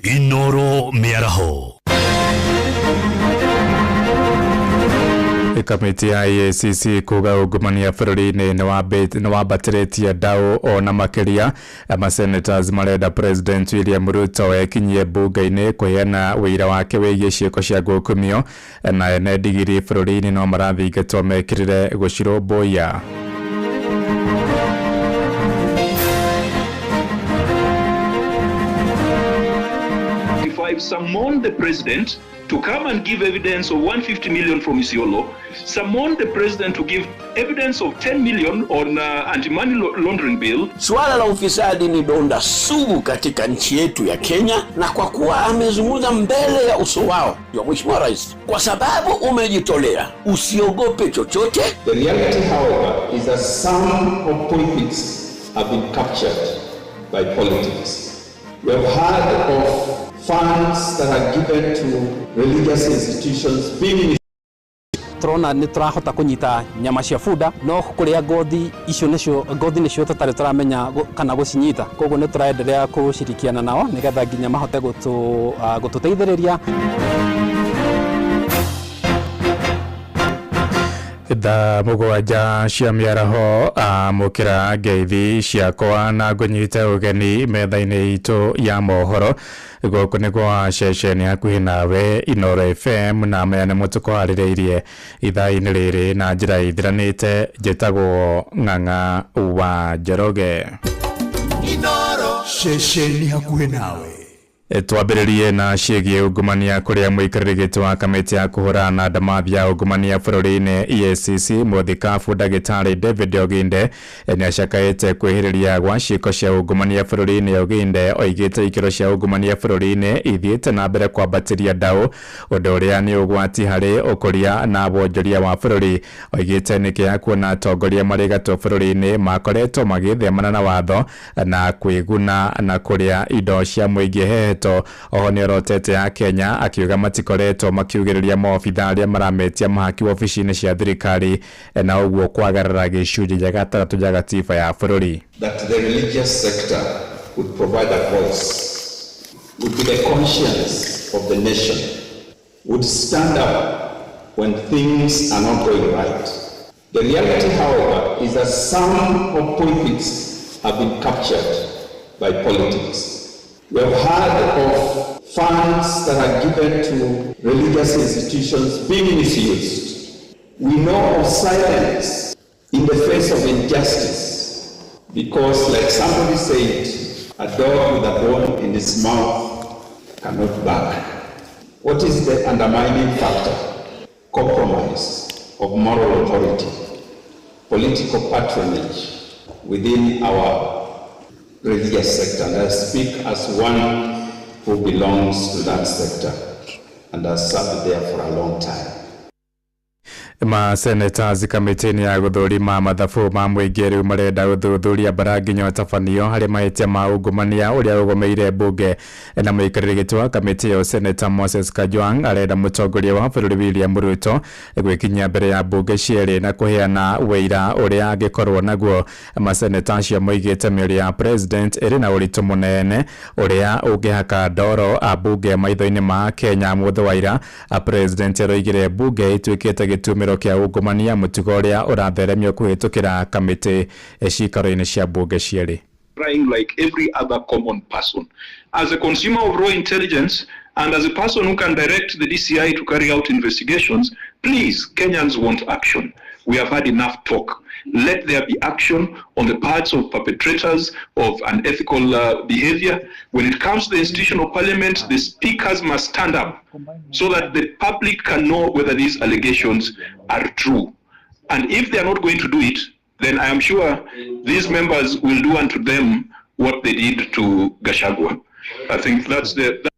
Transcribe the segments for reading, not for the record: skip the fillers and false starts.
Inoro Mĩaraho. Kamĩtĩ ya EACC kuga ungumania bũrũri-inĩ nĩ wambatĩrĩtie ndaũ ona makĩria. Masenators marenda President William Ruto ekinyie mbunge-inĩ kũheana ũira wake wĩgiĩ ciĩko cia ngukumio, na ene ndigiri bũrũri-inĩ no marathingatwo mekĩrĩre gũcirũmbũiya. Summon the president to come and give evidence of 150 million from Isiolo, summon the president to give evidence of 10 million on anti-money laundering bill. Suala la ufisadi ni donda sugu katika nchi yetu ya Kenya, na kwa kuwa amezungumza mbele ya uso wao ya Mheshimiwa Rais, kwa sababu umejitolea, usiogope chochote. The reality, however, is that some of pulpits have been captured by politics. We have heard of funds that are given to religious institutions being Turona nĩ tũrahota kũnyita nyama cia bunda, no kũrĩa ngothi icio nĩcio ngothi nĩcio tũtarĩ tũramenya kana gũcinyita. Koguo nĩ tũraendelea kũshirikiana nao nĩgetha nginya mahote gũtũteithĩrĩria. Thaa 7 cia mĩaraho, amũkĩra ngeithi ciakwa na ngũnyite ũgeni metha-inĩ itũ ya mohoro. Gũkũ nĩ kwa ceceni hakuhĩ nawe, Inoro FM, na maya nĩmo tũkwarĩrĩirie ithaa-inĩ rĩrĩ na njĩra ithiranĩte. Njĩtagwo Ng'ang'a wa Njoroge. Ceceni hakuhĩ nawe. Twambĩrĩrie na ciĩgiĩ ungumania, kũrĩa mũikarĩri gĩtĩ wa kamĩtĩ ya kũhũrana na ndamathia ya ungumania bũrũri-inĩ EACC, mũthikabu ndagĩtarĩ David Oginde, nĩ acakaĩte kwĩhĩrĩria gwa ciĩko cia ungumania bũrũri-inĩ. Oginde oigĩte ikĩro cia ungumania bũrũri-inĩ ithiĩte na mbere kwambatĩria ndaũ, ũndũ ũrĩa nĩ ũgwati harĩ ũkũria na wonjoria wa bũrũri. Oigĩte nĩkĩ kuona atongoria marĩ gatũ bũrũri-inĩ makoretwo magĩthemana na watho na kwĩguna na kũrĩa indo cia mũingĩ heheto. Oho nĩ orotete ya Kenya, akiuga matikoretwo makiugĩrĩria maobitha arĩa marametia mahaki wabici-inĩ cia thirikari, na ũguo kwagarara gĩcunjĩ gĩa gatandatũ gĩa gatiba ya bũrũri. That the religious sector would provide a voice, would be the conscience of the nation, would stand up when things are not going right. The reality, however, is that some of pulpits have been captured by politics. We have heard of funds that are given to religious institutions being misused. We know of silence in the face of injustice because, like somebody said, a dog with a bone in its mouth cannot bark. What is the undermining factor? Compromise of moral authority, political patronage within our religious sector. And I speak as one who belongs to that sector and has served there for a long time. Masenators kamĩtĩ-inĩ ya gũthũrima mathabu ma mũingĩ rĩu marenda gũthuthuria bara nginya ũtabanio harĩ mahĩtia ma ungumania ũrĩa ũgomeire mbunge, na mũikarĩri gĩtĩ wa kamĩtĩ ĩyo, Senator Moses Kajwang, arenda mũtongoria wa bũrũri William Ruto gwĩkinyia mbere ya mbunge cierĩ na kũheana wĩira ũrĩa angĩkorwo naguo. Maseneta acio moigĩte mĩario ya president ĩrĩ na ũritũ mũnene ũrĩa ũngĩhaka ndoro ambunge maitho-inĩ ma Kenya. Mũthĩ wa ira, president aroigire mbunge ĩtuĩkĩte gĩtumĩro kĩa ungumania, mũtugo ũrĩa ũratheremio kũhĩtũkĩra kamĩtĩ cikaro-inĩ cia mbunge cierĩ. Crying like every other common person. As a consumer of raw intelligence and as a person who can direct the DCI to carry out investigations, please, Kenyans want action. We have had enough talk. Let there be action on the parts of perpetrators of unethical behavior. When it comes to the institution of parliament, the speakers must stand up so that the public can know whether these allegations are true. And if they are not going to do it, then I am sure these members will do unto them what they did to Gachagua. I think that's the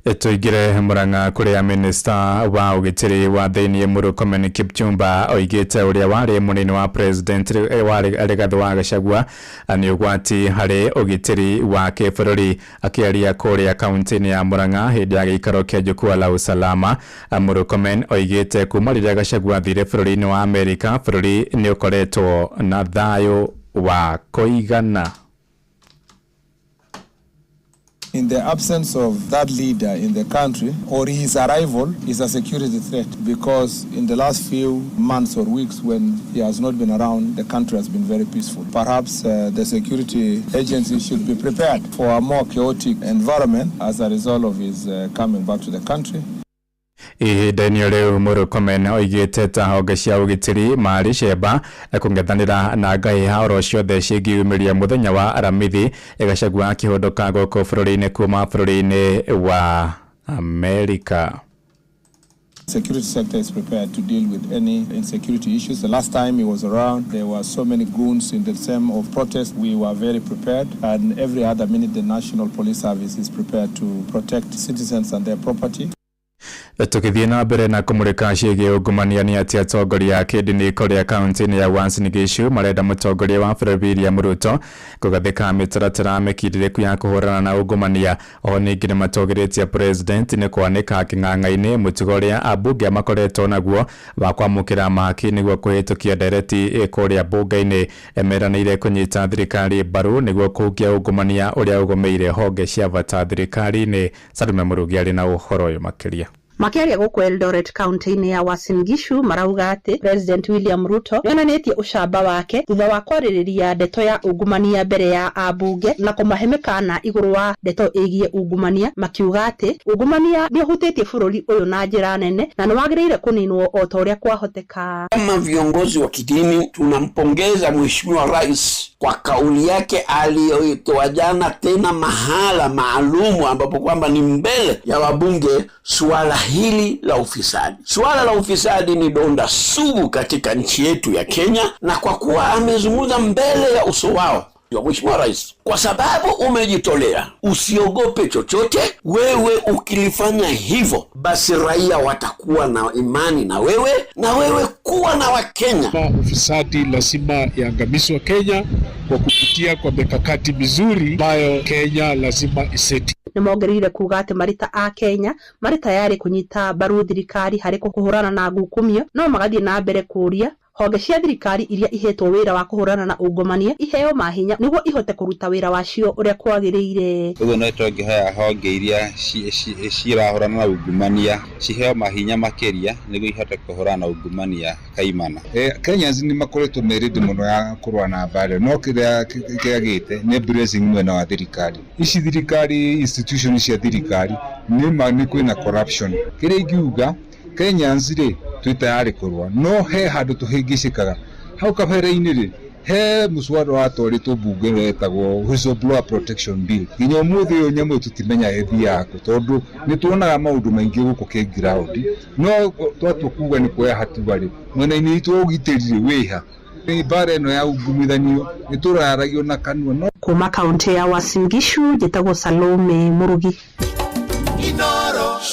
Tũingĩre Murang'a, kũrĩa minista wa ũgitĩri wa thĩiniĩ Murkomen Kipchumba oigĩte ũrĩa warĩ mũnini wa president warĩ Rigathĩ wa Gachagua nĩ ũgwati harĩ ũgitĩri wa kĩbũrũri. Akĩaria kũrĩa kaunti-inĩ ya Murang'a hĩndĩ ya gĩikaro kĩa Jukwaa la Usalama, Murkomen oigĩte kuma rĩrĩa Gachagua athire bũrũri-inĩ wa Amerika, bũrũri nĩ ũkoretwo na thayũ wa kũigana. In the absence of that leader in the country or his arrival is a security threat, because in the last few months or weeks when he has not been around, the country has been very peaceful. Perhaps the security agency should be prepared for a more chaotic environment as a result of his coming back to the country. Ihinda-inĩ rĩu Murkomen oigĩte ta honge cia ũgitĩri marĩ cemba kũng'ethanĩra na ngahĩha oro ciothe cingĩyumĩria mũthenya wa Aramithi Gachagua akĩhũndũka gũkũ bũrũri-inĩ kuma bũrũri-inĩ wa Amerika. Security sector is prepared to deal with any insecurity issues. The last time he was around, there were so many goons in the same of protest. We were very prepared, and every other minute the National Police Service is prepared to protect citizens and their property. Tũgĩthiĩ na mbere na kũmũrĩka ciĩgiĩ ungumania nĩ atĩ atongoria a kĩndini kũrĩa kaunti-inĩ ya Uasin Gishu marenda mũtongoria wa bũrũri William Ruto kũgathĩka mĩtaratara mĩkindĩrĩku ya kũhũrana na ungumania. Oho ningĩ nĩmatũgĩrĩtie president nĩ kwanĩka kĩng'ang'a-inĩ mũtugo ũrĩa ambunge makoretwo naguo wa kwamũkĩra mahaki nĩguo kũhĩtũkia ndereti kũrĩa mbunge-inĩ. Meranĩire kũnyita thirikari mbaru nĩguo kũhukia ungumania ũrĩa ũgũmĩire honge cia bata thirikari-inĩ. Salume Mũrugi arĩ na ũhoro ũyũ makĩria. Makĩaria gũkũ Eldoret kaunti-inĩ ya Uasin Gishu marauga atĩ President William Ruto nĩonanĩtie ũcamba wake thutha wa kwarĩrĩria ndeto ya ungumania mbere ya ambunge na kũmahe mĩkana igũrũ wa ndeto ĩgiĩ ungumania, makiuga atĩ ungumania nĩũhutĩtie bũrũri ũyũ na njĩra nene na nĩwagĩrĩire kũninwo o ta ũrĩa kwahoteka. Kama viongozi wa kidini tunampongeza Mheshimiwa Rais kwa kauli yake aliyoitoa jana, tena mahala maalumu ambapo kwamba ni mbele ya wabunge, suala hili la ufisadi. Suala la ufisadi ni donda sugu katika nchi yetu ya Kenya, na kwa kuwa amezungumza mbele ya uso wao, Mheshimiwa Rais, kwa sababu umejitolea, usiogope chochote. Wewe ukilifanya hivyo, basi raia watakuwa na imani na wewe, na wewe kuwa na Wakenya. Ufisadi lazima iangamizwe Kenya kwa kupitia kwa mikakati mizuri ambayo Kenya lazima iseti. Nĩmongereire kuga atĩ marĩ ta a Kenya marĩ tayarĩ kũnyita mbaru thirikari harĩ kũhũrana na ngukumio, no magathiĩ na mbere kũũria honge cia thirikari iria ihetwo wĩra wa kũhũrana na ungumania iheo mahinya nĩguo ihote kũruta wĩra wacio ũrĩa kwagĩrĩire. Ũguo no tũngĩhoya honge iria cirahũrana na ungumania ciheo mahinya makĩria nĩguo ihote kũhũrana na ungumania kaimana. Kenyans nĩ makoretwo me ready mũno ya kũrũa na mbara, no kĩrĩa kĩagĩte nĩ blessing mwena wa thirikari. Ici thirikari, institution cia thirikari nĩ kwĩna corruption. Kĩrĩa ingiuga Kenyans rĩ, twĩ tayarĩ kũrũa, no he handũ tũhĩngĩcĩkaga hau kabere-inĩ rĩ, he mũswada watwarĩtwo mbunge wetagwo Whistleblower Protection Bill. Nginya ũmũthĩ ũyũ nyamũ ĩyo tũtimenya ĩthiaga kũ, tondũ nĩ tuonaga maũndũ maingĩ gũkũ kĩ-ground, no twatua kuga nĩ kuoya hatua rĩ, mwena-inĩ witũ wa ũgitĩri rĩ wĩha. Mbara ĩno ya ungumithanio nĩ tũraragio na kanua no. Kuma kaunti ya Uasin Gishu njĩtagwo Salome Mũrugi.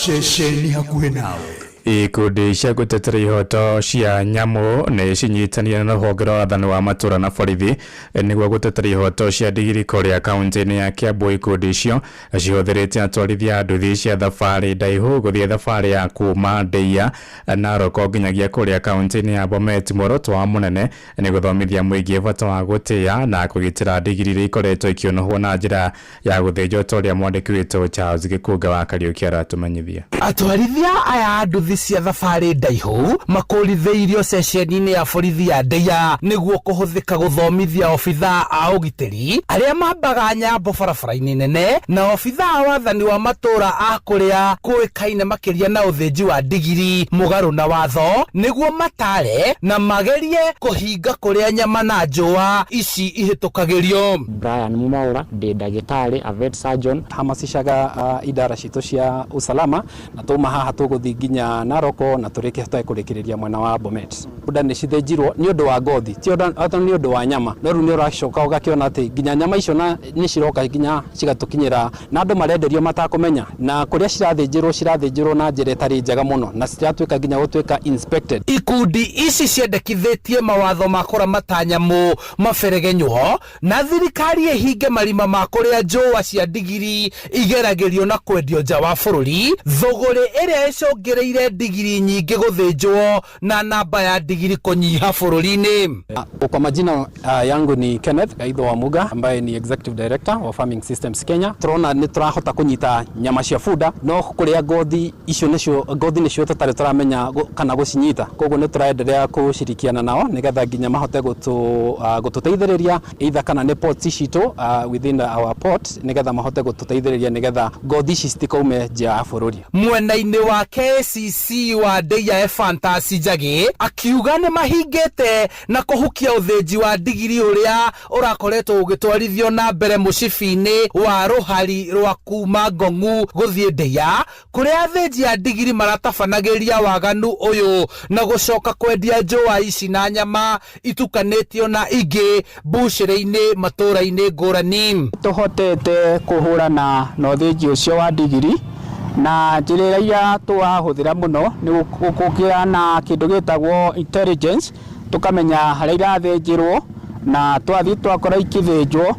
Ceceni hakuhĩ nawe. Ikundi cia gũtetera ihoto cia nyamũ nĩ cinyitanĩire na rũhonge rwa wathani wa matũra na borithi nĩguo gũtetera ihoto cia ndigiri kũrĩa kaunti-inĩ ya Kiambu. Ikundi icio cihũthĩrĩte atwarithia a nduthi cia thabarĩ ndaihu gũthiĩ thabarĩ ya kuma Ndeia Narok nginyagia kũrĩa kaunti-inĩ ya Bomet. Muoroto wa mũnene nĩ gũthomithia mũingĩ bata wa gũtĩa na kũgitĩra ndigiri iria ikoretwo ikĩũnũhwo na njĩra ya gũthĩnjwo ta ũrĩa mwandĩki witũ Charles Gĩkũnga wa Kariũki aratũmenyithia. Atwarithia aya a nduthi cia thabarĩ ndaihu makũrithĩirio ceceni-inĩ ya borithi ya Ndeia nĩguo kũhũthĩka gũthomithia obithaa a ũgitĩri arĩa mambaga nyambo barabara-inĩ nene na obithaa a wathani wa matũra a kũrĩa kũĩkaine makĩria na ũthĩnji wa ndigiri mũgarũ na watho nĩguo matare na magerie kũhinga kũrĩa nyama na njũa ici ihĩtũkagĩrio. Brian Mumaura ndĩ ndagĩtarĩ a vet surgeon. Hamasishaga idara citũ cia usalama na tuma haha tũgũthiĩ nginya Naroko na tũrĩkie tũhote kũrĩkĩrĩria mwena wa Bomet. Bunda nĩ cithĩnjirwo nĩ ũndũ wa ngothi, ti nĩ ũndũ wa nyama, no rĩu nĩ ũracoka ũgakĩona atĩ nginya nyama icio nĩ ciroka nginya cigatũkinyĩra na andũ marenderio matakũmenya, na kũrĩa cirathĩnjĩrwo na njĩra ĩtarĩ njega mũno na citiratuĩka nginya gũtuĩka inspected. Ikundi ici ciendekithĩtie mawatho ma kũramata nyamũ maberegenywo na thirikari ĩhinge marima ma kũrĩa njũa cia ndigiri igeragĩrio na kwendio nja wa bũrũri, thũgũrĩ ĩrĩa ĩcũngĩrĩire gĩatũmire ndigiri nyingĩ gũthĩnjwo na namba ya ndigiri kũnyiha bũrũri-inĩ. Kwa majina yangu ni Kenneth Gaitho wa Muga ambaye ni Executive Director wa Farming Systems Kenya. Turona nĩ tũrahota kũnyita nyama cia bunda, no kũrĩa ngothi icio nĩcio ngothi nĩcio tũtarĩ tũramenya kana gũcinyita, koguo nĩ tũraenderea kũshirikiana nao nĩgetha nginya mahote gũtũteithĩrĩria either kana nĩ ports citũ within our port, nĩgetha mahote gũtũteithĩrĩria nĩgetha ngothi ici citikaume nja ya bũrũri. Mwena-inĩ wa KCC wa Ndeia Ephantus Njagi akiuga nĩ mahingĩte na kũhukia ũthĩnji wa ndigiri ũrĩa ũrakoretwo ũgĩtwarithio na mbere mũcibi-inĩ wa rũhari rwa kuma Ngong'u gũthiĩ Ndeia, kũrĩa athĩnji a ndigiri maratabanagĩria waganu ũyũ na gũcoka kwendia njũa ici na nyama itukanĩtio na ingĩ mbucĩrĩ-inĩ matũũra-inĩ ngũrani. Tũhotete kũhũrana na ũthĩnji ũcio wa ndigiri na njĩra iria tũrahũthĩra mũno nĩ gũkĩra na kĩndũ gĩtagwo intelligence, tũkamenya harĩa irathĩnjĩrwo na twathiĩ twakora ikĩthĩnjwo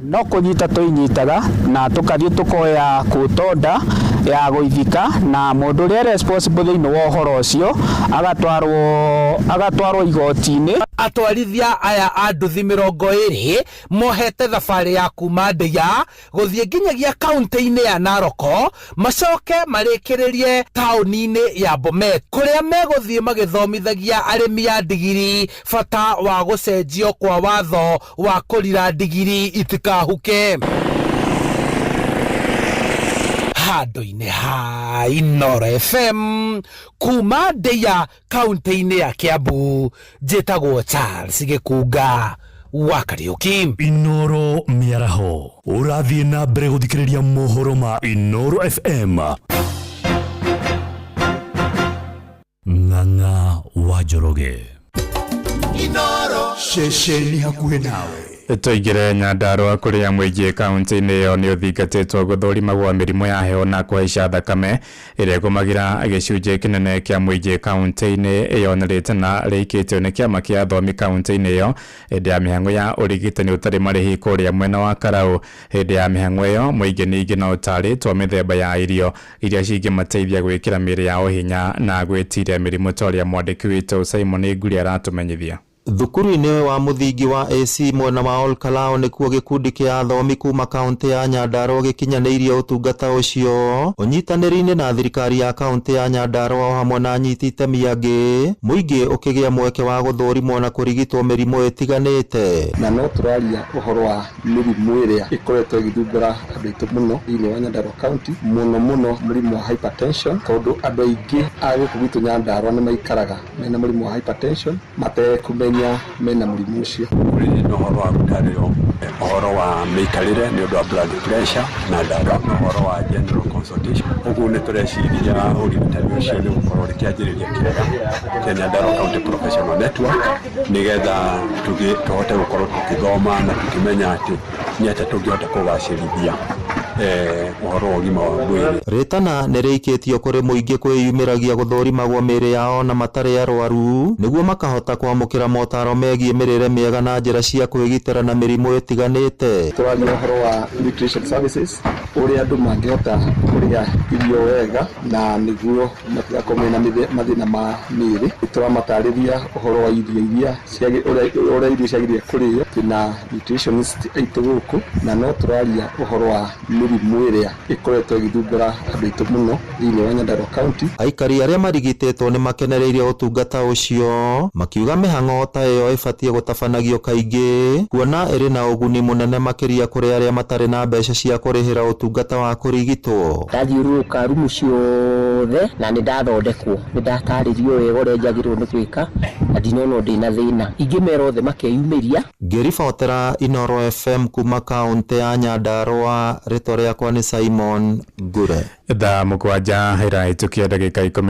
no kũnyita tũinyitaga na tũkathiĩ tũkoya kũtonda ya gũithika, na mũndũ ũrĩa responsible thĩinĩ wa ũhoro ũcio agatwarwo igoti-inĩ. Atwarithia aya a nduthi 20 mohete thabarĩ ya kuma Ndeia gũthiĩ nginyagia kaunti-inĩ ya Narok, macoke marĩkĩrĩrie taũni-inĩ ya Bomet kũrĩa megũthiĩ magĩthomithagia arĩmi a ndigiri bata wa gũcenjio kwa watho wa kũrira ndigiri itikahuke. Handũ-inĩ ha Inooro FM kuma Ndeia kaunti-inĩ ya Kiambu, njĩtagwo Charles Gĩkunga wa Kariuki. Inooro mĩaraho ũrathiĩ na mbere gũthikĩrĩria mohoro ma Inooro FM. Ng'ang'a wa Njoroge. Inooro ceceni hakuhĩ nawe. Tũingĩre Nyandarũa kũrĩa mũingĩ kaunti-inĩ ĩyo nĩ ũthingatĩtwo gũthũrimagwo mĩrimũ ya heho na kũhaica thakame ĩrĩa ĩgũmagĩra gĩcunjĩ kĩnene kĩa mũingĩ kaunti-inĩ ĩyo na rĩtana rĩikĩtio nĩ kĩama kĩa athomi kaunti-inĩ ĩyo hĩndĩ ya mĩhang'o ya ũrigitani ũtarĩ marĩhi kũrĩa mwena wa Karau. Hĩndĩ ya mĩhang'o ĩyo mũingĩ ningĩ no ũtarĩtwo mĩthemba ya irio iria cingĩmateithia gwĩkĩra mĩĩrĩ yao hinya na gwĩtiria mĩrimũ ta ũrĩa mwandĩki witũ Simon Nguri aratũmenyithia. Thukuru-inĩ wa mũthingi wa AC mwena wa Olkalou nĩkuo gĩkundi kĩa athomi kuma kaunti ya Nyandarua gĩkinyanĩirie ũtungata ũcio ũnyitanĩri-inĩ na thirikari ya kaunti ya Nyandarua o hamwe na anyiti itemi angĩ, mũingĩ ũkĩgĩa mweke wa gũthũrimwo na kũrigitwo mĩrimũ ĩtiganĩte. Na no tũraria ũhoro wa mĩrimũ ĩrĩa ĩkoretwo ĩgĩthumbũra andũ aitũ mũno thĩinĩ wa Nyandarua County, mũno mũno mũrimũ wa hypertension, tondũ andũ aingĩ a gũkũ gwitũ Nyandarua nĩ maikaraga mena mũrimũ wa hypertension matekũmenya mena mũrimũ ũcio. Kũrĩ na ũhoro wa gũtarĩrio ũhoro wa mĩikarĩre nĩ ũndũ wa blood pressure na ndawa na ũhoro wa general consultation. Ũguo nĩ tũreciria ũrigitani ũcio nĩ gũkorwo rĩ kĩanjĩrĩria kĩega kĩa Nyandarua County Professional Network, nĩgetha tũhote gũkorwo tũkĩthoma na tũkĩmenya atĩ nĩ atĩa tũngĩhota kũgacĩrithia ũhoro wa ũgima wa mwĩrĩ. Rĩtana nĩ rĩikĩtio kũrĩ mũingĩ kwĩyumĩragia gũthũrimagwo mĩĩrĩ yao na matarĩ arwaru nĩguo makahota kwamũkĩra motaro megiĩ mĩrĩre mĩega na njĩra cia kwĩgitĩra na mĩrimũ ĩtiganĩte. Tũraria ũhoro wa nutrition services, ũrĩa andũ mangĩhota kũrĩa irio wega na nĩguo matigakorwo mena mathĩna ma mĩĩrĩ. Tũramatarĩria ũhoro wa irio iria ũrĩa irio ciagĩrĩire kũrĩo, twĩna nutritionist aitũ gũkũ, na no tũraria ũhoro wa mĩrimũ ĩrĩa ĩkoretwo ĩgĩthumbũra andũ aitũ mũno thĩinĩ wa Nyandarua County. Aikari arĩa marigitĩtwo nĩ makenereirie ũtungata ũcio makiuga mĩhang'o ta ĩyo ĩbatiĩ gũtabanagio kaingĩ kuona ĩrĩ na ũguni mũnene makĩria kũrĩ arĩa matarĩ na mbeca cia kũrĩhĩra ũtungata wa kũrigitwo. Ndathiũrũrũka rumu ciothe na nĩ ndathondekwo, nĩ ndatarĩrio wega ũrĩa njagĩrĩirwo nĩ gwĩka na ndinona ndĩna thĩna. Ingĩmera othe makeyumĩria. Ngĩribotera Inooro FM kuma kaunti ya Nyandarua, rĩtwa rĩakwa nĩ Simon Ngure. Thaa 7 ĩrahĩtũkia ndagĩka 10.